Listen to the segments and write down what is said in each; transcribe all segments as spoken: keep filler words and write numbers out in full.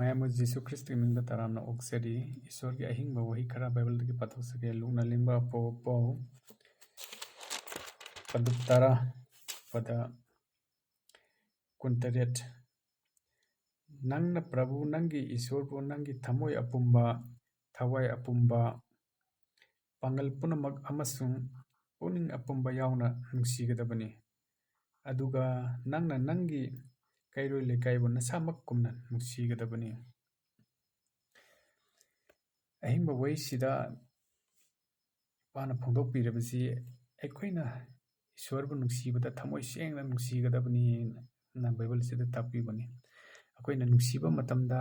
ꯃꯌꯥꯝꯕꯨ ꯖꯤꯁꯨ ꯈ꯭ꯔꯤꯁꯇꯒꯤ ꯃꯤꯡꯗ ꯇꯔꯥꯝꯅ ꯑꯣꯛꯆꯔꯤ꯫ ꯏꯁꯣꯔꯒꯤ ꯑꯍꯤꯡꯕ ꯋꯥꯍꯩ ꯈꯔ ꯕꯥꯏꯕꯜꯗꯒꯤ ꯄꯥꯊꯣꯛꯆꯒꯦ꯫ ꯂꯨꯛꯅ ꯂꯤꯡꯕ ꯄꯣ ꯄꯥꯎ ꯄꯗꯨꯞ ꯇꯔꯥ ꯄꯗ ꯀꯨꯟꯇꯔꯦꯠ꯫ "ꯅꯪꯅ ꯄ꯭ꯔꯚꯨ ꯅꯪꯒꯤ ꯏꯁꯣꯔꯕꯨ ꯅꯪꯒꯤ ꯊꯃꯣꯏ ꯑꯄꯨꯝꯕ, ꯊꯋꯥꯏ ꯑꯄꯨꯝꯕ, ꯄꯥꯡꯒꯜ ꯄꯨꯝꯅꯃꯛ ꯑꯃꯁꯨꯡ ꯄꯨꯛꯅꯤꯡ ꯑꯄꯨꯝꯕ ꯌꯥꯎꯅ ꯅꯨꯡꯁꯤꯒꯗꯕꯅꯤ꯫ ꯑꯗꯨꯒ ꯅꯪꯅ ꯅꯪꯒꯤ ꯀꯩꯔꯣꯏ ꯂꯩꯀꯥꯏꯕꯨ ꯅꯁꯥꯃꯛ ꯀꯨꯝꯅ ꯅꯨꯡꯁꯤꯒꯗꯕꯅꯤ"꯫ ꯑꯍꯤꯡꯕ ꯋꯥꯍꯩꯁꯤꯗ ꯃꯥꯅ ꯐꯣꯡꯗꯣꯛꯄꯤꯔꯕꯁꯤ ꯑꯩꯈꯣꯏꯅ ꯏꯁꯣꯔꯕꯨ ꯅꯨꯡꯁꯤꯕꯗ ꯊꯃꯣꯏ ꯁꯦꯡꯅ ꯅꯨꯡꯁꯤꯒꯗꯕꯅꯤꯅ ꯕꯥꯏꯕꯜꯁꯤꯗ ꯇꯥꯛꯄꯤꯕꯅꯤ꯫ ꯑꯩꯈꯣꯏꯅ ꯅꯨꯡꯁꯤꯕ ꯃꯇꯝꯗ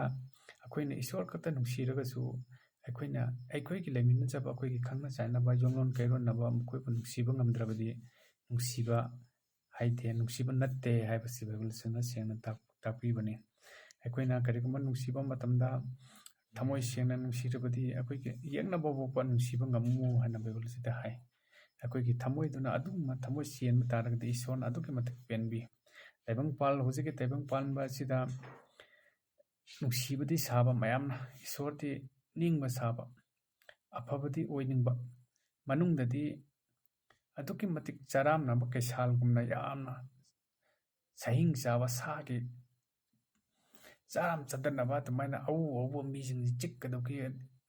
ꯑꯩꯈꯣꯏꯅ ꯏꯁꯣꯔ ꯈꯛꯇ ꯅꯨꯡꯁꯤꯔꯒꯁꯨ ꯑꯩꯈꯣꯏꯅ ꯑꯩꯈꯣꯏꯒꯤ ꯂꯩꯃꯤꯟꯅꯖꯕ, ꯑꯩꯈꯣꯏꯒꯤ ꯈꯪꯅ ꯆꯥꯟꯅꯕ, ꯌꯨꯝꯂꯣꯟ ꯀꯩꯔꯣꯟꯅꯕ ꯃꯈꯣꯏꯕꯨ ꯅꯨꯡꯁꯤꯕ ꯉꯝꯗ꯭ꯔꯕꯗꯤ ꯅꯨꯡꯁꯤꯕ ꯍꯥꯏꯗꯦ, ꯅꯨꯡꯁꯤꯕ ꯅꯠꯇꯦ ꯍꯥꯏꯕꯁꯤ ꯕꯥꯏꯕꯜꯁꯤꯅ ꯁꯦꯡꯅ ꯇꯥꯛ-, ꯇꯥꯛꯄꯤꯕꯅꯤ꯫ ꯑꯩꯈꯣꯏꯅ ꯀꯔꯤꯒꯨꯝꯕ ꯅꯨꯡꯁꯤꯕ ꯃꯇꯝꯗ ꯊꯃꯣꯏ ꯁꯦꯡꯅ ꯅꯨꯡꯁꯤꯔꯕꯗꯤ ꯑꯩꯈꯣꯏꯒꯤ ꯌꯦꯛꯅꯕ ꯐꯥꯎꯕ ꯅꯨꯡꯁꯤꯕ ꯉꯝꯃꯨ ꯍꯥꯏꯅ ꯕꯥꯏꯕꯜꯁꯤꯗ ꯍꯥꯏ꯫ ꯑꯩꯈꯣꯏꯒꯤ ꯊꯃꯣꯏꯗꯨꯅ ꯑꯗꯨꯝ ꯊꯃꯣꯏ ꯆꯦꯟꯕ ꯇꯥꯔꯒꯗꯤ ꯏꯁꯣꯔꯅ ꯑꯗꯨꯛꯀꯤ ꯃꯇꯤꯛ ꯄꯦꯟꯕꯤ꯫ ꯇꯥꯏꯕꯪꯄꯥꯜ, ꯍꯧꯖꯤꯛꯀꯤ ꯇꯥꯏꯕꯪ ꯄꯥꯟꯕ ꯑꯁꯤꯗ ꯅꯨꯡꯁꯤꯕꯗꯤ ꯁꯥꯕ ꯃꯌꯥꯝꯅ, ꯏꯁꯣꯔꯗꯤ ꯅꯤꯡꯕ ꯁꯥꯕ, ꯑꯐꯕꯗꯤ ꯑꯣꯏꯅꯤꯡꯕ, ꯃꯅꯨꯡꯗꯗꯤ ꯑꯗꯨꯛꯀꯤ ꯃꯇꯤꯛ ꯆꯔꯥꯝꯅꯕ ꯀꯩꯁꯥꯜꯒꯨꯝꯅ ꯌꯥꯝꯅ ꯁꯍꯤꯡ ꯆꯥꯕ ꯁꯥꯒꯤ ꯆꯥꯔꯝ ꯆꯠꯇꯅꯕ ꯑꯗꯨꯃꯥꯏꯅ ꯑꯎ ꯑꯎꯕ ꯃꯤꯁꯤꯡꯁꯤ ꯆꯤꯛꯀꯗꯧꯒꯤ,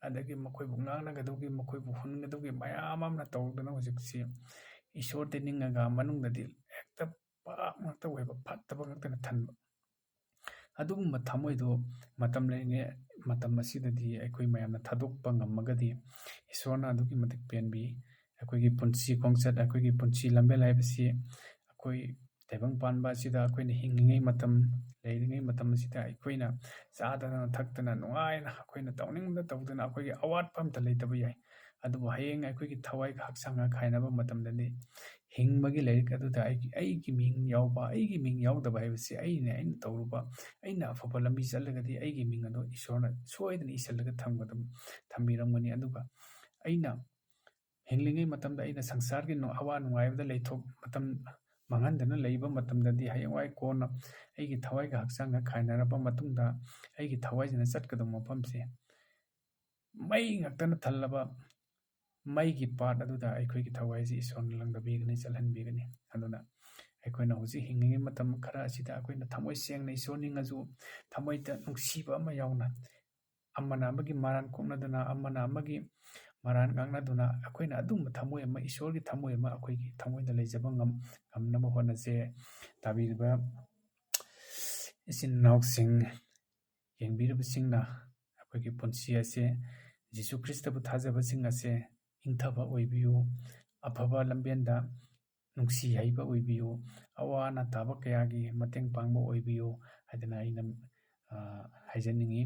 ꯑꯗꯒꯤ ꯃꯈꯣꯏꯕꯨ ꯉꯥꯡꯅꯒꯗꯧꯒꯤ, ꯃꯈꯣꯏꯕꯨ ꯍꯨꯟꯒꯗꯧꯒꯤ ꯃꯌꯥꯝ ꯑꯃꯅ ꯇꯧꯗꯅ ꯍꯧꯖꯤꯛꯁꯤ ꯏꯁꯣꯔꯗꯤ ꯅꯤꯡꯉꯒ ꯃꯅꯨꯡꯗꯗꯤ ꯍꯦꯛꯇ ꯄꯥꯞ ꯉꯥꯛꯇ ꯑꯣꯏꯕ, ꯐꯠꯇꯕ ꯉꯥꯛꯇꯅ ꯊꯟꯕ꯫ ꯑꯗꯨꯒꯨꯝꯕ ꯊꯃꯣꯏꯗꯣ ꯃꯇꯝ ꯂꯩꯔꯤꯉꯩ, ꯃꯇꯝ ꯑꯁꯤꯗꯗꯤ ꯑꯩꯈꯣꯏ ꯃꯌꯥꯝꯅ ꯊꯥꯗꯣꯛꯄ ꯉꯝꯃꯒꯗꯤ ꯏꯁꯣꯔꯅ ꯑꯗꯨꯛꯀꯤ ꯃꯇꯤꯛ ꯄꯦꯟꯕꯤ꯫ ꯑꯩꯈꯣꯏꯒꯤ ꯄꯨꯟꯁꯤ ꯈꯣꯡꯆꯠ, ꯑꯩꯈꯣꯏꯒꯤ ꯄꯨꯟꯁꯤ ꯂꯝꯕꯦꯜ ꯍꯥꯏꯕꯁꯤ ꯑꯩꯈꯣꯏ ꯇꯥꯏꯕꯪ ꯄꯥꯟꯕ ꯑꯁꯤꯗ ꯑꯩꯈꯣꯏꯅ ꯍꯤꯡꯂꯤꯉꯩ ꯃꯇꯝ, ꯂꯩꯔꯤꯉꯩ ꯃꯇꯝ ꯑꯁꯤꯗ ꯑꯩꯈꯣꯏꯅ ꯆꯥꯗꯅ ꯊꯛꯇꯅ ꯅꯨꯡꯉꯥꯏꯅ ꯑꯩꯈꯣꯏꯅ ꯇꯧꯅꯤꯡꯕꯗ ꯇꯧꯗꯅ ꯑꯩꯈꯣꯏꯒꯤ ꯑꯋꯥꯠꯄ ꯑꯝꯇ ꯂꯩꯇꯕ ꯌꯥꯏ꯫ ꯑꯗꯨꯕꯨ ꯍꯌꯦꯡ ꯑꯩꯈꯣꯏꯒꯤ ꯊꯋꯥꯏꯒ ꯍꯛꯆꯥꯡꯒ ꯈꯥꯏꯅꯕ ꯃꯇꯝꯗꯗꯤ ꯍꯤꯡꯕꯒꯤ ꯂꯥꯏꯔꯤꯛ ꯑꯗꯨꯗ ꯑꯩꯒꯤ, ꯑꯩꯒꯤ ꯃꯤꯡ ꯌꯥꯎꯕ, ꯑꯩꯒꯤ ꯃꯤꯡ ꯌꯥꯎꯗꯕ ꯍꯥꯏꯕꯁꯤ ꯑꯩꯅ, ꯑꯩꯅ ꯇꯧꯔꯨꯕ, ꯑꯩꯅ ꯑꯐꯕ ꯂꯝꯕꯤ ꯆꯠꯂꯒꯗꯤ ꯑꯩꯒꯤ ꯃꯤꯡ ꯑꯗꯨ ꯏꯁꯣꯔꯅ ꯁꯣꯏꯗꯅ ꯏꯁꯤꯜꯂꯒ ꯊꯝꯒꯗꯕ, ꯊꯝꯕꯤꯔꯝꯒꯅꯤ꯫ ꯑꯗꯨꯒ ꯑꯩꯅ ꯍꯤꯡꯂꯤꯉꯩ ꯃꯇꯝꯗ ꯑꯩꯅ ꯁꯪꯁꯥꯔꯒꯤ ꯅꯨ-, ꯑꯋꯥ ꯅꯨꯡꯉꯥꯏꯕꯗ ꯂꯩꯊꯣꯛ-, ꯃꯇꯝ ꯃꯥꯡꯍꯟꯗꯅ ꯂꯩꯕ ꯃꯇꯝꯗꯗꯤ, ꯍꯌꯦꯡꯋꯥꯏ ꯀꯣꯟꯅ ꯑꯩꯒꯤ ꯊꯋꯥꯏꯒ ꯍꯛꯆꯥꯡꯒ ꯈꯥꯏꯅꯔꯕ ꯃꯇꯨꯡꯗ, ꯑꯩꯒꯤ ꯊꯋꯥꯏꯁꯤꯅ ꯆꯠꯀꯗꯧꯕ ꯃꯐꯝꯁꯦ ꯃꯩ ꯉꯥꯛꯇꯅ ꯊꯜꯂꯕ ꯃꯩꯒꯤ ꯄꯥꯠ ꯑꯗꯨꯗ ꯑꯩꯈꯣꯏꯒꯤ ꯊꯋꯥꯏꯁꯤ ꯏꯁꯣꯔꯅ ꯂꯪꯗꯕꯤꯒꯅꯤ, ꯆꯠꯍꯟꯕꯤꯒꯅꯤ꯫ ꯑꯗꯨꯅ ꯑꯩꯈꯣꯏꯅ ꯍꯧꯖꯤꯛ ꯍꯤꯡꯉꯤꯉꯩ ꯃꯇꯝ ꯈꯔ ꯑꯁꯤꯗ ꯑꯩꯈꯣꯏꯅ ꯊꯃꯣꯏ ꯁꯦꯡꯅ ꯏꯁꯣꯔ ꯅꯤꯡꯉꯁꯨ, ꯊꯃꯣꯏꯗ ꯅꯨꯡꯁꯤꯕ ꯑꯃ ꯌꯥꯎꯅ, ꯑꯃꯅ ꯑꯃꯒꯤ ꯃꯔꯥꯟ ꯀꯣꯛꯅꯗꯨꯅ, ꯑꯃꯅ ꯑꯃꯒꯤ ꯃꯔꯥꯟ ꯉꯥꯡꯅꯗꯨꯅ, ꯑꯩꯈꯣꯏꯅ ꯑꯗꯨꯝꯕ ꯊꯃꯣꯏ ꯑꯃ, ꯏꯁꯣꯔꯒꯤ ꯊꯃꯣꯏ ꯑꯃ ꯑꯩꯈꯣꯏꯒꯤ ꯊꯃꯣꯏꯗ ꯂꯩꯖꯕ ꯉꯝ-, ꯉꯝꯅꯕ ꯍꯣꯠꯅꯁꯦ꯫ ꯇꯥꯕꯤꯔꯤꯕ ꯏꯆꯤꯟ ꯏꯅꯥꯎꯁꯤꯡ, ꯌꯦꯡꯕꯤꯔꯤꯕꯁꯤꯡꯅ ꯑꯩꯈꯣꯏꯒꯤ ꯄꯨꯟꯁꯤ ꯑꯁꯦ, ꯖꯤꯁꯨ ꯈ꯭ꯔꯤꯁꯇꯕꯨ ꯊꯥꯖꯕꯁꯤꯡ ꯑꯁꯦ ꯏꯪꯊꯕ ꯑꯣꯏꯕꯤꯌꯨ, ꯑꯐꯕ ꯂꯝꯕꯦꯟꯗ ꯅꯨꯡꯁꯤ ꯍꯩꯕ ꯑꯣꯏꯕꯤꯌꯨ, ꯑꯋꯥ ꯑꯅꯥ ꯇꯥꯕ ꯀꯌꯥꯒꯤ ꯃꯇꯦꯡ ꯄꯥꯡꯕ ꯑꯣꯏꯕꯤꯌꯨ ꯍꯥꯏꯗꯅ ꯑꯩꯅ, ꯑ, ꯍꯥꯏꯖꯅꯤꯡꯉꯤ꯫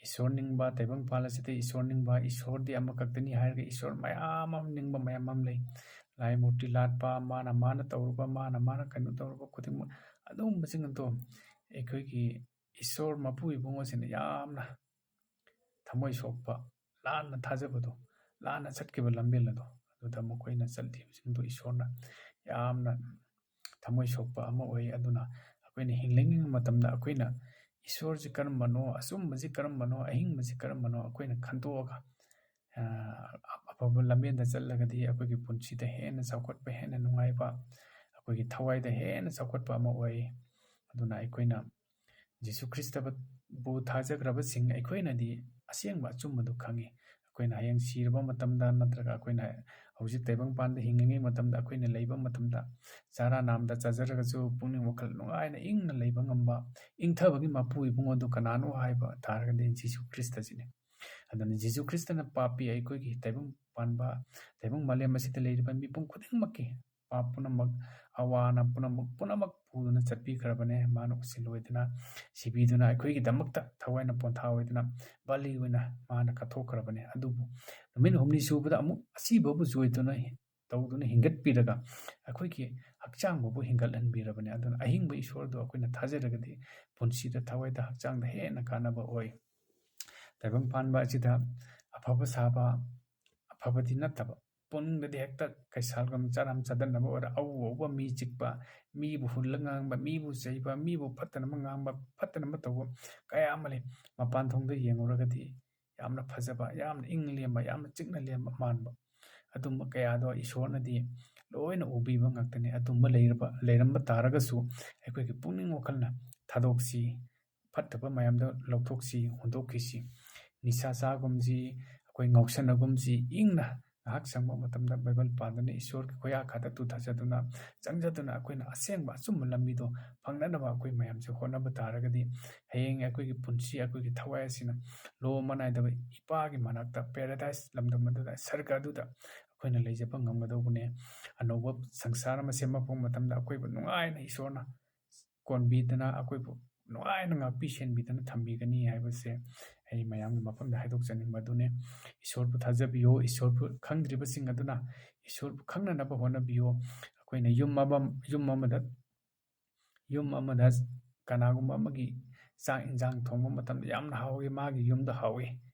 ꯏꯁꯣꯔ ꯅꯤꯡꯕ, ꯇꯥꯏꯕꯪꯄꯥꯜ ꯑꯁꯤꯗ ꯏꯁꯣꯔ ꯅꯤꯡꯕ, ꯏꯁꯣꯔꯗꯤ ꯑꯃꯈꯛꯇꯅꯤ ꯍꯥꯏꯔꯒ ꯏꯁꯣꯔ ꯃꯌꯥꯝ ꯑꯃ ꯅꯤꯡꯕ ꯃꯌꯥꯝ ꯑꯃ ꯂꯩ꯫ ꯂꯥꯏ ꯃꯨꯔꯇꯤ ꯂꯥꯠꯄ, ꯃꯥꯅ ꯃꯥꯅ ꯇꯧꯔꯨꯕ, ꯃꯥꯅ ꯃꯥꯅ ꯀꯩꯅꯣ ꯇꯧꯔꯨꯕ ꯈꯨꯗꯤꯡꯃꯛ, ꯑꯗꯨꯒꯨꯝꯕꯁꯤꯡ ꯑꯗꯣ ꯑꯩꯈꯣꯏꯒꯤ ꯏꯁꯣꯔ ꯃꯄꯨ ꯏꯕꯨꯡꯉꯣꯁꯤꯅ ꯌꯥꯝꯅ ꯊꯃꯣꯏ ꯁꯣꯛꯄ, ꯂꯥꯟꯅ ꯊꯥꯖꯕꯗꯣ, ꯂꯥꯟꯅ ꯆꯠꯈꯤꯕ ꯂꯝꯕꯦꯜ ꯑꯗꯣ, ꯑꯗꯨꯗ ꯃꯈꯣꯏꯅ ꯆꯠꯂꯤꯕꯁꯤꯡꯗꯣ ꯏꯁꯣꯔꯅ ꯌꯥꯝꯅ ꯊꯃꯣꯏ ꯁꯣꯛꯄ ꯑꯃ ꯑꯣꯏ꯫ ꯑꯗꯨꯅ ꯑꯩꯈꯣꯏꯅ ꯍꯤꯡꯂꯤꯉꯩ ꯃꯇꯝꯗ ꯑꯩꯈꯣꯏꯅ ꯏꯁꯣꯔꯁꯤ ꯀꯔꯝꯕꯅꯣ, ꯑꯆꯨꯝꯕꯁꯤ ꯀꯔꯝꯕꯅꯣ, ꯑꯍꯤꯡꯕꯁꯤ ꯀꯔꯝꯕꯅꯣ ꯑꯩꯈꯣꯏꯅ ꯈꯟꯗꯣꯛꯑꯒ, ꯑ, ꯑꯐꯕ ꯂꯝꯕꯦꯟꯗ ꯆꯠꯂꯒꯗꯤ ꯑꯩꯈꯣꯏꯒꯤ ꯄꯨꯟꯁꯤꯗ ꯍꯦꯟꯅ ꯆꯥꯎꯈꯠꯄ, ꯍꯦꯟꯅ ꯅꯨꯡꯉꯥꯏꯕ, ꯑꯩꯈꯣꯏꯒꯤ ꯊꯋꯥꯏꯗ ꯍꯦꯟꯅ ꯆꯥꯎꯈꯠꯄ ꯑꯃ ꯑꯣꯏ꯫ ꯑꯗꯨꯅ ꯑꯩꯈꯣꯏꯅ ꯖꯤꯁꯨ ꯈ꯭ꯔꯤꯁꯇꯕꯨ ꯊꯥꯖꯈ꯭ꯔꯕꯁꯤꯡ ꯑꯩꯈꯣꯏꯅꯗꯤ ꯑꯁꯦꯡꯕ ꯑꯆꯨꯝꯕꯗꯨ ꯈꯪꯉꯤ꯫ ꯑꯩꯈꯣꯏꯅ ꯍꯌꯦꯡ ꯁꯤꯔꯕ ꯃꯇꯝꯗ, ꯅꯠꯇ꯭ꯔꯒ ꯑꯩꯈꯣꯏꯅ ꯍꯧꯖꯤꯛ ꯇꯥꯏꯕꯪꯄꯥꯟꯗ ꯍꯤꯡꯉꯤꯉꯩ ꯃꯇꯝꯗ, ꯑꯩꯈꯣꯏꯅ ꯂꯩꯕ ꯃꯇꯝꯗ ꯆꯔꯥ ꯅꯥꯝꯗ ꯆꯥꯖꯔꯒꯁꯨ ꯄꯨꯛꯅꯤꯡ ꯋꯥꯈꯜ ꯅꯨꯡꯉꯥꯏꯅ ꯏꯪꯅ ꯂꯩꯕ ꯉꯝꯕ, ꯏꯪꯊꯕꯒꯤ ꯃꯄꯨ ꯏꯕꯨꯡꯉꯣꯗꯨ ꯀꯅꯥꯅꯣ ꯍꯥꯏꯕ ꯇꯥꯔꯒꯗꯤ ꯖꯤꯁꯨ ꯈ꯭ꯔꯤꯁꯇꯁꯤꯅꯤ꯫ ꯑꯗꯨꯅ ꯖꯤꯁꯨ ꯈ꯭ꯔꯤꯁꯇꯅ ꯄꯥꯄꯤ ꯑꯩꯈꯣꯏꯒꯤ ꯇꯥꯏꯕꯪ ꯄꯥꯟꯕ, ꯇꯥꯏꯕꯪ ꯃꯥꯂꯦꯝ ꯑꯁꯤꯗ ꯂꯩꯔꯤꯕ ꯃꯤꯄꯨꯝ ꯈꯨꯗꯤꯡꯃꯛꯀꯤ ꯄꯥꯞ ꯄꯨꯝꯅꯃꯛ, ꯑꯋꯥ ꯑꯅꯥ ꯄꯨꯝꯅꯃꯛ, ꯄꯨꯝꯅꯃꯛ ꯄꯨꯗꯨꯅ ꯆꯠꯄꯤꯈ꯭ꯔꯕꯅꯦ꯫ ꯃꯥꯅ ꯎꯠꯁꯤꯜ ꯑꯣꯏꯗꯨꯅ ꯁꯤꯕꯤꯗꯨꯅ ꯑꯩꯈꯣꯏꯒꯤꯗꯃꯛꯇ ꯊꯋꯥꯏꯅ ꯄꯣꯟꯊꯥ ꯑꯣꯏꯗꯨꯅ ꯕꯂꯤ ꯑꯣꯏꯅ ꯃꯥꯅ ꯀꯠꯊꯣꯛꯈ꯭ꯔꯕꯅꯦ꯫ ꯑꯗꯨꯕꯨ ꯅꯨꯃꯤꯠ ꯍꯨꯝꯅꯤ ꯁꯨꯕꯗ ꯑꯃꯨꯛ ꯑꯁꯤꯕꯕꯨ ꯖꯣꯏꯗꯨꯅ ꯇꯧꯗꯨꯅ ꯍꯤꯡꯒꯠꯄꯤꯔꯒ ꯑꯩꯈꯣꯏꯒꯤ ꯍꯛꯆꯥꯡꯕꯨ ꯍꯤꯡꯒꯠꯍꯟꯕꯤꯔꯕꯅꯦ꯫ ꯑꯗꯨꯅ ꯑꯍꯤꯡꯕ ꯏꯁꯣꯔꯗꯨ ꯑꯩꯈꯣꯏꯅ ꯊꯥꯖꯔꯒꯗꯤ ꯄꯨꯟꯁꯤꯗ, ꯊꯋꯥꯏꯗ, ꯍꯛꯆꯥꯡꯗ ꯍꯦꯟꯅ ꯀꯥꯟꯅꯕ ꯑꯣꯏ꯫ ꯇꯥꯏꯕꯪ ꯄꯥꯟꯕ ꯑꯁꯤꯗ ꯑꯐꯕ ꯁꯥꯕ, ꯑꯐꯕꯗꯤ ꯅꯠꯇꯕ, ꯄꯨꯛꯅꯤꯡꯗꯗꯤ ꯍꯦꯛꯇ ꯀꯩꯁꯥꯜꯒꯨꯝ ꯆꯥꯔꯝ ꯆꯗꯠꯅꯕ ꯑꯣꯏꯔ, ꯑꯎ ꯑꯎꯕ ꯃꯤ ꯆꯤꯛꯄ, ꯃꯤꯕꯨ ꯍꯨꯜꯂ ꯉꯥꯡꯕ, ꯃꯤꯕꯨ ꯆꯩꯕ, ꯃꯤꯕꯨ ꯐꯠꯇꯅꯕ ꯉꯥꯡꯕ, ꯐꯠꯇꯅꯕ ꯇꯧꯕ ꯀꯌꯥ ꯑꯃ ꯂꯩ꯫ ꯃꯄꯥꯟ ꯊꯣꯡꯗ ꯌꯦꯡꯉꯨꯔꯒꯗꯤ ꯌꯥꯝꯅ ꯐꯖꯕ, ꯌꯥꯝꯅ ꯏꯪ ꯂꯦꯝꯕ, ꯌꯥꯝꯅ ꯆꯤꯛꯅ ꯂꯦꯝꯕ ꯃꯥꯟꯕ, ꯑꯗꯨꯝꯕ ꯀꯌꯥꯗꯣ ꯏꯁꯣꯔꯅꯗꯤ ꯂꯣꯏꯅ ꯎꯕꯤꯕ ꯉꯥꯛꯇꯅꯤ꯫ ꯑꯗꯨꯝꯕ ꯂꯩꯔꯕ, ꯂꯩꯔꯝꯕ ꯇꯥꯔꯒꯁꯨ ꯑꯩꯈꯣꯏꯒꯤ ꯄꯨꯛꯅꯤꯡ ꯋꯥꯈꯜꯅ ꯊꯥꯗꯣꯛꯁꯤ, ꯐꯠꯇꯕ ꯃꯌꯥꯝꯗꯣ ꯂꯧꯊꯣꯛꯁꯤ, ꯍꯨꯟꯗꯣꯛꯈꯤꯁꯤ꯫ ꯅꯤꯁꯥ ꯆꯥꯒꯨꯝꯁꯤ, ꯑꯩꯈꯣꯏ ꯉꯥꯎꯁꯟꯅꯒꯨꯝꯁꯤ, ꯏꯪꯅ ꯉꯥꯏꯍꯥꯛ ꯁꯪꯕ ꯃꯇꯝꯗ ꯕꯥꯏꯕꯜ ꯄꯥꯗꯨꯅ, ꯏꯁꯣꯔꯒꯤ ꯈꯣꯏꯌꯥ ꯈꯥꯗ ꯇꯨꯊꯖꯗꯨꯅ, ꯆꯪꯖꯗꯨꯅ ꯑꯩꯈꯣꯏꯅ ꯑꯁꯦꯡꯕ ꯑꯆꯨꯝꯕ ꯂꯝꯕꯤꯗꯣ ꯐꯪꯅꯅꯕ ꯑꯩꯈꯣꯏ ꯃꯌꯥꯝꯁꯦ ꯍꯣꯠꯅꯕ ꯇꯥꯔꯒꯗꯤ, ꯍꯌꯦꯡ ꯑꯩꯈꯣꯏꯒꯤ ꯄꯨꯟꯁꯤ, ꯑꯩꯈꯣꯏꯒꯤ ꯊꯋꯥꯏ ꯑꯁꯤꯅ ꯂꯣ ꯑꯃ ꯅꯥꯏꯗꯕ ꯏꯄꯥꯒꯤ ꯃꯅꯥꯛꯇ, ꯄꯦꯔꯥꯗꯥꯏꯁ ꯂꯝꯗꯝ ꯑꯗꯨꯗ, ꯁꯔꯒ ꯑꯗꯨꯗ ꯑꯩꯈꯣꯏꯅ ꯂꯩꯖꯕ ꯉꯝꯒꯗꯧꯕꯅꯦ꯫ ꯑꯅꯧꯕ ꯁꯪꯁꯥꯔ ꯑꯃ ꯁꯦꯝꯃꯛꯄ ꯃꯇꯝꯗ ꯑꯩꯈꯣꯏꯕꯨ ꯅꯨꯡꯉꯥꯏꯅ ꯏꯁꯣꯔꯅ ꯀꯣꯟꯕꯤꯗꯅ, ꯑꯩꯈꯣꯏꯕꯨ ꯅꯨꯡꯉꯥꯏꯅ ꯉꯥꯛꯄꯤ ꯁꯦꯟꯕꯤꯗꯅ ꯊꯝꯕꯤꯒꯅꯤ ꯍꯥꯏꯕꯁꯦ ꯑꯩ ꯃꯌꯥꯝꯒꯤ ꯃꯐꯝꯗ ꯍꯥꯏꯗꯣꯛꯆꯅꯤꯡꯕ ꯑꯗꯨꯅꯤ꯫ ꯏꯁꯣꯔꯕꯨ ꯊꯥꯖꯕꯤꯌꯨ꯫ ꯏꯁꯣꯔꯕꯨ ꯈꯪꯗ꯭ꯔꯤꯕꯁꯤꯡ ꯑꯗꯨꯅ ꯏꯁꯣꯔꯕꯨ ꯈꯪꯅꯅꯕ ꯍꯣꯠꯅꯕꯤꯌꯨ꯫ ꯑꯩꯈꯣꯏꯅ ꯌꯨꯝ ꯑꯃ, ꯌꯨꯝ ꯑꯃꯗ, ꯌꯨꯝ ꯑꯃꯗ ꯀꯅꯥꯒꯨꯝꯕ ꯑꯃꯒꯤ ꯆꯥꯛ ꯏꯟꯖꯥꯡ ꯊꯣꯡꯕ ꯃꯇꯝꯗ ꯌꯥꯝꯅ ꯍꯥꯎꯏ, ꯃꯥꯒꯤ ꯌꯨꯝꯗ ꯍꯥꯎꯏ,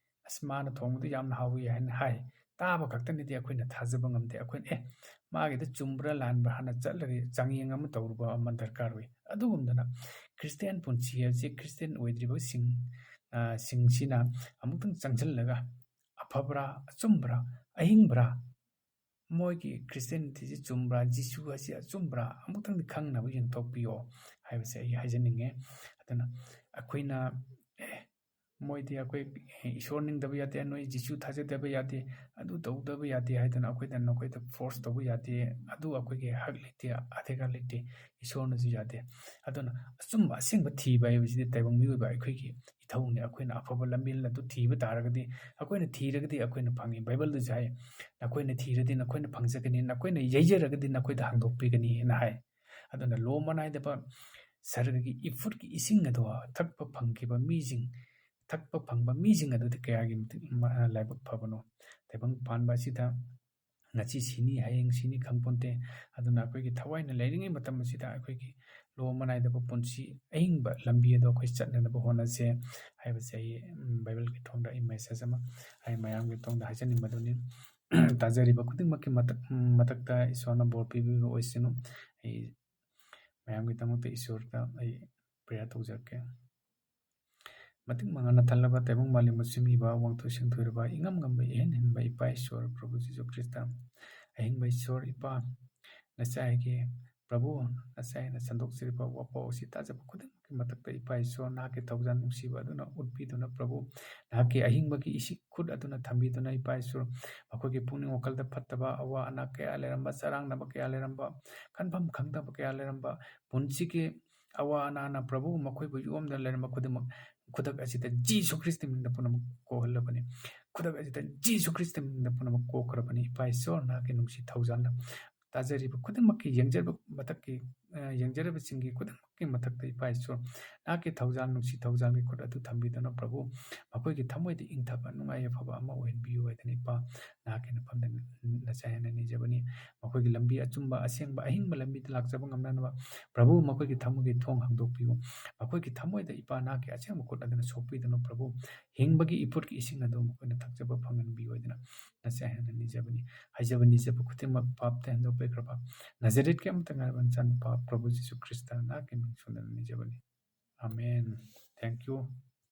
"ꯑꯁ, ꯃꯥꯅ ꯊꯣꯡꯕꯗꯨ ꯌꯥꯝꯅ ꯍꯥꯎꯏ" ꯍꯥꯏꯅ ꯍꯥꯏ꯫ ꯇꯥꯕ ꯈꯛꯇꯅꯗꯤ ꯑꯩꯈꯣꯏꯅ ꯊꯥꯖꯕ ꯉꯝꯗꯦ꯫ ꯑꯩꯈꯣꯏꯅ, "ꯑꯦ, ꯃꯥꯒꯤꯗ ꯆꯨꯝꯕ꯭ꯔꯥ ꯂꯥꯟꯕ꯭ꯔꯥ?" ꯍꯥꯟꯅ ꯆꯠꯂꯒ ꯆꯥꯡꯌꯦꯡ ꯑꯃ ꯇꯧꯔꯨꯕ ꯑꯃ ꯗꯔꯀꯥꯔ ꯑꯣꯏ꯫ ꯑꯗꯨꯒꯨꯝꯗꯅ ꯈ꯭ꯔꯤꯁꯇꯤꯌꯥꯟ ꯄꯨꯟꯁꯤ ꯍꯥꯏꯕꯁꯤ ꯈ꯭ꯔꯤꯁꯇꯤꯌꯥꯟ ꯑꯣꯏꯗ꯭ꯔꯤꯕꯁꯤꯡ, ꯑ, ꯁꯤꯡꯁꯤꯅ ꯑꯃꯨꯛꯇꯪ ꯆꯪꯁꯤꯜꯂꯒ ꯑꯐꯕ꯭ꯔꯥ, ꯑꯆꯨꯝꯕ꯭ꯔꯥ, ꯑꯍꯤꯡꯕ꯭ꯔꯥ, ꯃꯣꯏꯒꯤ ꯈ꯭ꯔꯤꯁꯇꯤꯌꯥꯅꯤꯇꯤꯁꯤ ꯆꯨꯝꯕ꯭ꯔꯥ, ꯖꯤꯁꯨ ꯑꯁꯤ ꯑꯆꯨꯝꯕ꯭ꯔꯥ, ꯑꯃꯨꯛꯇꯪꯗꯤ ꯈꯪꯅꯕ ꯌꯦꯡꯊꯣꯛꯄꯤꯌꯣ ꯍꯥꯏꯕꯁꯦ ꯑꯩ ꯍꯥꯏꯖꯅꯤꯡꯉꯦ꯫ ꯑꯗꯨꯅ ꯑꯩꯈꯣꯏꯅ, "ꯑꯦ, ꯃꯣꯏꯗꯤ ꯑꯩꯈꯣꯏ ꯏꯁꯣꯔ ꯅꯤꯡꯗꯕ ꯌꯥꯗꯦ, ꯅꯣꯏ ꯖꯤꯁꯨ ꯊꯥꯖꯗꯕ ꯌꯥꯗꯦ, ꯑꯗꯨ ꯇꯧꯗꯕ ꯌꯥꯗꯦ" ꯍꯥꯏꯗꯅ ꯑꯩꯈꯣꯏꯗ ꯅꯈꯣꯏꯗ ꯐꯣꯔꯁ ꯇꯧꯕ ꯌꯥꯗꯦ꯫ ꯑꯗꯨ ꯑꯩꯈꯣꯏꯒꯤ ꯍꯛ ꯂꯩꯇꯦ, ꯑꯙꯤꯀꯥꯔ ꯂꯩꯇꯦ, ꯏꯁꯣꯔꯅꯁꯨ ꯌꯥꯗꯦ꯫ ꯑꯗꯨꯅ ꯑꯆꯨꯝꯕ ꯑꯁꯦꯡꯕ ꯊꯤꯕ ꯍꯥꯏꯕꯁꯤꯗꯤ ꯇꯥꯏꯕꯪ ꯃꯤꯑꯣꯏꯕ ꯑꯩꯈꯣꯏꯒꯤ ꯏꯊꯧꯅꯤ꯫ ꯑꯩꯈꯣꯏꯅ ꯑꯐꯕ ꯂꯝꯕꯦꯜ ꯑꯗꯨ ꯊꯤꯕ ꯇꯥꯔꯒꯗꯤ, ꯑꯩꯈꯣꯏꯅ ꯊꯤꯔꯒꯗꯤ ꯑꯩꯈꯣꯏꯅ ꯐꯪꯉꯤ꯫ ꯕꯥꯏꯕꯜꯗꯁꯨ ꯍꯥꯏ, "ꯅꯈꯣꯏꯅ ꯊꯤꯔꯗꯤ ꯅꯈꯣꯏꯅ ꯐꯪꯖꯒꯅꯤ, ꯅꯈꯣꯏꯅ ꯌꯩꯖꯔꯒꯗꯤ ꯅꯈꯣꯏꯗ ꯍꯥꯡꯗꯣꯛꯄꯤꯒꯅꯤ" ꯍꯥꯏꯅ ꯍꯥꯏ꯫ ꯑꯗꯨꯅ ꯂꯣ ꯃꯅꯥꯏꯗꯕ ꯁꯔꯒꯒꯤ ꯏꯐꯨꯠꯀꯤ ꯏꯁꯤꯡ ꯑꯗꯣ ꯊꯛꯄ ꯐꯪꯈꯤꯕ ꯃꯤꯁꯤꯡ, ꯊꯛꯄ ꯐꯪꯕ ꯃꯤꯁꯤꯡ ꯑꯗꯨꯗꯤ ꯀꯌꯥꯒꯤ ꯃꯇꯤꯛ ꯃ-, ꯂꯥꯏꯕꯛ ꯐꯕꯅꯣ꯫ ꯇꯥꯏꯕꯪ ꯄꯥꯟꯕ ꯑꯁꯤꯗ ꯉꯁꯤ ꯁꯤꯅꯤ, ꯍꯌꯦꯡ ꯁꯤꯅꯤ ꯈꯪꯄꯣꯟꯇꯦ꯫ ꯑꯗꯨꯅ ꯑꯩꯈꯣꯏꯒꯤ ꯊꯋꯥꯏꯅ ꯂꯩꯔꯤꯉꯩ ꯃꯇꯝ ꯑꯁꯤꯗ ꯑꯩꯈꯣꯏꯒꯤ ꯂꯣ ꯃꯅꯥꯏꯗꯕ ꯄꯨꯟꯁꯤ ꯑꯍꯤꯡꯕ ꯂꯝꯕꯤ ꯑꯗꯣ ꯑꯩꯈꯣꯏ ꯆꯠꯅꯅꯕ ꯍꯣꯠꯅꯁꯦ ꯍꯥꯏꯕꯁꯦ ꯑꯩ, ꯎꯝ, ꯕꯥꯏꯕꯜꯒꯤ ꯊꯣꯡꯗ ꯑꯩ ꯃꯦꯁꯦꯖ ꯑꯃ ꯑꯩ ꯃꯌꯥꯝꯒꯤ ꯊꯣꯡꯗ ꯍꯥꯏꯖꯅꯤꯡꯕꯗꯨꯅꯤ꯫ ꯇꯥꯖꯔꯤꯕ ꯈꯨꯗꯤꯡꯃꯛꯀꯤ ꯃꯊꯛ ꯃꯊꯛꯇ ꯏꯁꯣꯔꯅ ꯕꯣꯔ ꯄꯤꯕꯤꯕ ꯑꯣꯏꯁꯅꯨ꯫ ꯑꯩ ꯃꯌꯥꯝꯒꯤꯗꯃꯛꯇ ꯏꯁꯣꯔꯗ ꯑꯩ ꯄ꯭ꯔꯦꯌꯔ ꯇꯧꯖꯔꯛꯀꯦ꯫ ꯃꯇꯤꯛ ꯃꯉꯥꯅ ꯊꯜꯂꯕ ꯇꯥꯏꯕꯪ ꯃꯥꯂꯦꯝꯕꯨ ꯁꯦꯝꯕꯤꯕ, ꯋꯥꯡꯊꯣꯏ ꯁꯦꯡꯊꯣꯏꯔꯕ, ꯏꯉꯝ ꯉꯝꯕ, ꯏꯍꯦꯟ ꯍꯦꯟꯕ ꯏꯄꯥ ꯏꯁꯣꯔ ꯄ꯭ꯔꯚꯨ ꯖꯤꯁꯨ ꯈ꯭ꯔꯤꯁꯇ, ꯑꯍꯤꯡꯕ ꯏꯁꯣꯔ ꯏꯄꯥ, ꯅꯆꯥꯒꯤ ꯄ꯭ꯔꯚꯨ, ꯅꯆꯥꯅ ꯁꯟꯗꯣꯛꯆꯔꯤꯕ ꯋꯥꯄꯥꯎ ꯑꯁꯤ ꯇꯥꯖꯕ ꯈꯨꯗꯤꯡꯃꯛꯀꯤ ꯃꯊꯛꯇ ꯏꯄꯥ ꯏꯁꯣꯔ ꯅꯍꯥꯛꯀꯤ ꯊꯧꯖꯥꯜ ꯅꯨꯡꯁꯤꯕ ꯑꯗꯨꯅ ꯎꯠꯄꯤꯗꯨꯅ ꯄ꯭ꯔꯚꯨ, ꯅꯍꯥꯛꯀꯤ ꯑꯍꯤꯡꯕꯒꯤ ꯏꯁꯤꯡ ꯈꯨꯠ ꯑꯗꯨꯅ ꯊꯝꯕꯤꯗꯨꯅ ꯏꯄꯥ ꯏꯁꯣꯔ ꯃꯈꯣꯏꯒꯤ ꯄꯨꯛꯅꯤꯡ ꯋꯥꯈꯜꯗ ꯐꯠꯇꯕ ꯑꯋꯥ ꯑꯅꯥ ꯀꯌꯥ ꯂꯩꯔꯝꯕ, ꯆꯔꯥꯡꯅꯕ ꯀꯌꯥ ꯂꯩꯔꯝꯕ, ꯈꯟꯐꯝ ꯈꯪꯗꯕ ꯀꯌꯥ ꯂꯩꯔꯝꯕ, ꯄꯨꯟꯁꯤꯒꯤ ꯑꯋꯥ ꯑꯅꯥꯅ ꯄ꯭ꯔꯚꯨ ꯃꯈꯣꯏꯕꯨ ꯌꯣꯝꯗꯨꯅ ꯂꯩꯔꯝꯕ ꯈꯨꯗꯤꯡꯃꯛ ꯈꯨꯗꯛ ꯑꯁꯤꯗ ꯖꯤꯁꯨ ꯈ꯭ꯔꯤꯁꯇ ꯃꯤꯡꯗ ꯄꯨꯝꯅꯃꯛ ꯀꯣꯛꯍꯜꯂꯕꯅꯤ꯫ ꯈꯨꯗꯛ ꯑꯁꯤꯗ ꯖꯤꯁꯨ ꯈ꯭ꯔꯤꯁꯇ ꯃꯤꯡꯗ ꯄꯨꯝꯅꯃꯛ ꯀꯣꯛꯈ꯭ꯔꯕꯅꯤ꯫ ꯏꯄꯥ ꯏꯁꯣꯔ ꯅꯍꯥꯛꯀꯤ ꯅꯨꯡꯁꯤ ꯊꯧꯖꯥꯜꯅ ꯇꯥꯖꯔꯤꯕ ꯈꯨꯗꯤꯡꯃꯛꯀꯤ ꯌꯦꯡꯖꯕ ꯃꯊꯛꯀꯤ, ꯑ, ꯌꯦꯡꯖꯔꯤꯕꯁꯤꯡꯒꯤ ꯈꯨꯗꯤꯡꯃꯛꯀꯤ ꯃꯊꯛꯇ ꯏꯄꯥ ꯏꯁꯣꯔ ꯅꯍꯥꯛꯀꯤ ꯊꯧꯖꯥꯜ, ꯅꯨꯡꯁꯤ ꯊꯧꯖꯥꯜꯒꯤ ꯈꯨꯠ ꯑꯗꯨ ꯊꯝꯕꯤꯗꯨꯅ ꯄ꯭ꯔꯚꯨ ꯃꯈꯣꯏꯒꯤ ꯊꯃꯣꯏꯗ ꯏꯪꯊꯕ ꯅꯨꯡꯉꯥꯏ ꯌꯥꯏꯐꯕ ꯑꯃ ꯑꯣꯏꯍꯟꯕꯤꯌꯨ ꯍꯥꯏꯗꯅ ꯏꯄꯥ ꯅꯍꯥꯛꯀꯤ ꯅꯐꯝꯗ ꯅꯆꯥ ꯍꯦꯟꯅ ꯅꯤꯖꯕꯅꯤ꯫ ꯃꯈꯣꯏꯒꯤ ꯂꯝꯕꯤ ꯑꯆꯨꯝꯕ, ꯑꯁꯦꯡꯕ, ꯑꯍꯤꯡꯕ ꯂꯝꯕꯤꯗ ꯂꯥꯛꯆꯕ ꯉꯝꯅꯅꯕ ꯄ꯭ꯔꯚꯨ ꯃꯈꯣꯏꯒꯤ ꯊꯃꯣꯏꯒꯤ ꯊꯣꯡ ꯍꯥꯡꯗꯣꯛꯄꯤꯌꯨ꯫ ꯃꯈꯣꯏꯒꯤ ꯊꯃꯣꯏꯗ ꯏꯄꯥ ꯅꯍꯥꯛꯀꯤ ꯑꯁꯦꯡꯕ ꯈꯨꯠ ꯑꯗꯨꯅ ꯁꯣꯛꯄꯤꯗꯨꯅ ꯄ꯭ꯔꯚꯨ ꯍꯤꯡꯕꯒꯤ ꯏꯄꯣꯠꯀꯤ ꯏꯁꯤꯡ ꯑꯗꯨ ꯃꯈꯣꯏꯅ ꯊꯛꯆꯕ ꯐꯪꯍꯟꯕꯤꯌꯨ ꯍꯥꯏꯗꯅ ꯅꯆꯥ ꯍꯦꯟꯅ ꯅꯤꯖꯕꯅꯤ꯫ ꯍꯥꯏꯖꯕ ꯅꯤꯖꯕ ꯈꯨꯗꯤꯡꯃꯛ ꯄꯥꯞꯇ ꯍꯦꯟꯗꯣꯛꯄꯤꯈ꯭ꯔꯕ ꯅꯥꯖꯔꯦꯠꯀꯤ ꯑꯃꯠꯇ ꯉꯥꯏꯔꯕ ꯅꯆꯥꯅꯨꯄꯥ ꯄ꯭ꯔꯚꯨ ꯖꯤꯁꯨ ꯈ꯭ꯔꯤꯁꯇ ꯅꯍꯥꯛꯀꯤ ꯃꯤꯡ ꯁꯣꯟꯗꯅ ꯅꯤꯖꯕꯅꯤ꯫ ꯑꯃꯦꯟ꯫ Thank you꯫